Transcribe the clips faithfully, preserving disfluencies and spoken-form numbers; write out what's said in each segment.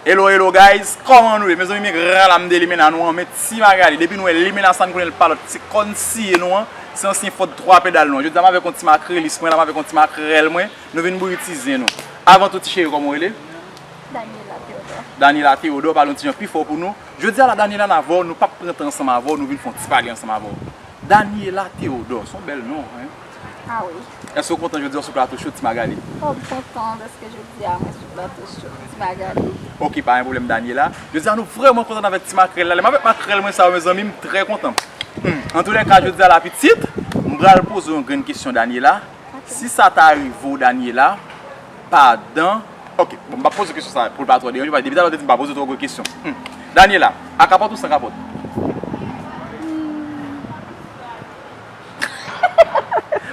Hello, hello guys, kòman nou ye? Mezanmi, men gra la m de limena nou an, men ti Magali, depi nou wè limena sa n konnen l pa lòt, se kòn siye nou an, se ansyen Ford twa pedal nou an. Jodi a m avèk yon ti makrelis mwen, la m avèk yon ti makrèl mwen, nou vin bouyitize nou. Avan tou, ti cheri, kòman w rele? Daniela Theodore. Daniela Theodore, pale yon ti jan pi fò pou nou. Jodi a la, Daniela, n avè w, nou p ap pran tan ansanm avè w, nou vin fè yon ti pale ansanm avè w. Daniela Theodore, se yon bèl non, en. Ah wi. Èske w kontan jodi a sou plato Show Ti Magali? Oh, m kontan dèske jodi a mwen sou plato Show Ti Magali. Ok, pa gen pwoblèm, Daniela. Jodi a nou vrèman kontan avèk ti makrèl la. Lè m avèk makrèl mwen sa yo, mezanmi, m trè kontan. Hmm. Antoulèka, jodi a la pitit, m pral poze w yon grenn kesyon, Daniela. Si sa ta rive w, Daniela, pandan Ok, bon, m p ap poze kesyon sa pou l pa twò deranje w, paske depi talè w te di m pa poze w twò gwo kesyon. Hmm. Daniela, a kapòt ou san kapòt?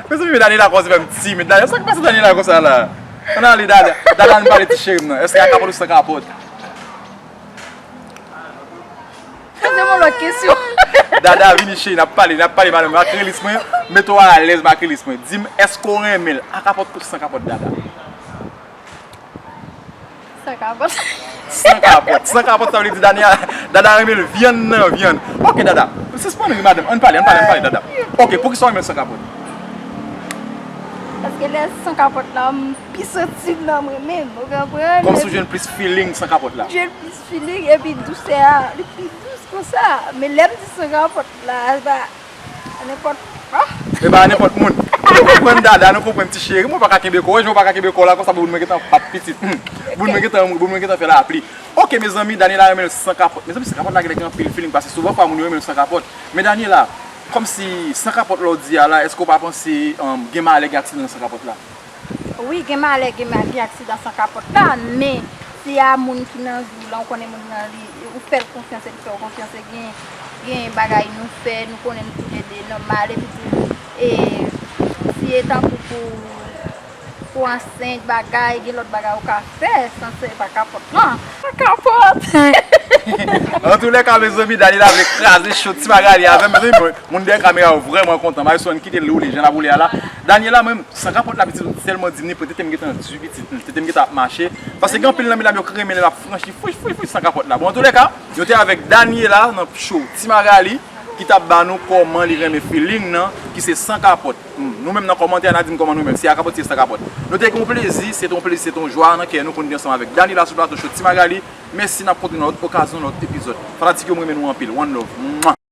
Mezanmi, men Daniela kòmanse fè m timid. Daniela, sa k pase Daniela konsa la? Ann ale, Dada. Dada, ann pale ti cheri m nan. Èske a kapòt ou san kapòt? Poze m yon lòt kesyon. Dada, vini cheri, n ap pale, n ap pale, madanm. Makrelis mwen, mete w alèz, makrelis mwen. Di m, èske w renmen l a kapòt ou san kapòt, Dada? San kapòt. San kapòt. San kapòt, sa vle di Daniela, Dada renmen l vyann nan vyann. Ok, Dada. Sispann ri, madanm. Ann pale, ann pale, ann pale, Dada. Ok, poukisa w renmen l san kapòt? Paske lè san kapòt la, m pi santi m nan mwen menm, ou konprann? Kòmsi w jwenn plis feeling san kapòt la. M jwenn plis feeling, epi dousè a, li pi dous konsa. Men lè m di san kapòt la, se pa nenpòt, ah. E pa nenpòt moun. Nou konprann Dada, nou konprann ti cheri. Mwen pa ka kenbe kò w, wè jan w pa ka kenbe kò w la konsa, boul mwen gentan bat pitit. Hmm. Boul mwen gentan, boul mwen gentan fè lapli. Ok, mezanmi, Daniela renmen l san kapòt. Mezanmi, san kapòt la gen lè gen anpil feeling, paske souvan fwa moun yo renmen l san kapòt. Men Daniela, kòmsi san kapòt la w di a la, èske w pa panse, um, gen malè, gen aksidan nan san kapòt la? Wi, gen malè, gen ma-, gen aksidan san kapòt la, men se a moun ki nan vi w lan, ou konnen moun nan li, ou fè l konfyans, e li fè w konfyans, e gen, gen bagay nou fè, nou konnen nou toulede nòmal, epi tou, e si e tankou pou, pou ansent, bagay, gen lòt bagay ou ka fè, san se pa kapòt lan. Pa kapòt! Antoulèka, mezanmi, Daniela vle kraze Show Ti Magali avè m, mezanmi, bon, moun dèyè kamera yo vrèman kontan, Maestro, ann kite l woule jan l ap woule a la. Daniela, mwen, San kapòt la, pitit, ou tèlman di m ni pou tete m gentan di pitit, tete m gentan ap mache. Paske gen anpil nan medam yo k renmen lè l ap franchi, fwi, fwi, fwi, san kapòt la. Bon, antoulèka, nou te avèk Daniela nan Show Ti Magali, ki t ap ba nou kòman li renmen feeling nan, ki se san kapòt. Hmm, nou menm nan kòmantè a, n a di n kòman nou menm, si a kapòt, si e san kapòt. Nou te gen yon plezi, se te yon plezi, se te yon jwa nan kè nou pou n te ansanm avèk Daniela sou plato Show Ti Magali. Mèsi, n ap kontre nan lòt okazyon, nan lòt epizòd. Fanatik yo, m renmen nou anpil. One love. Mwa!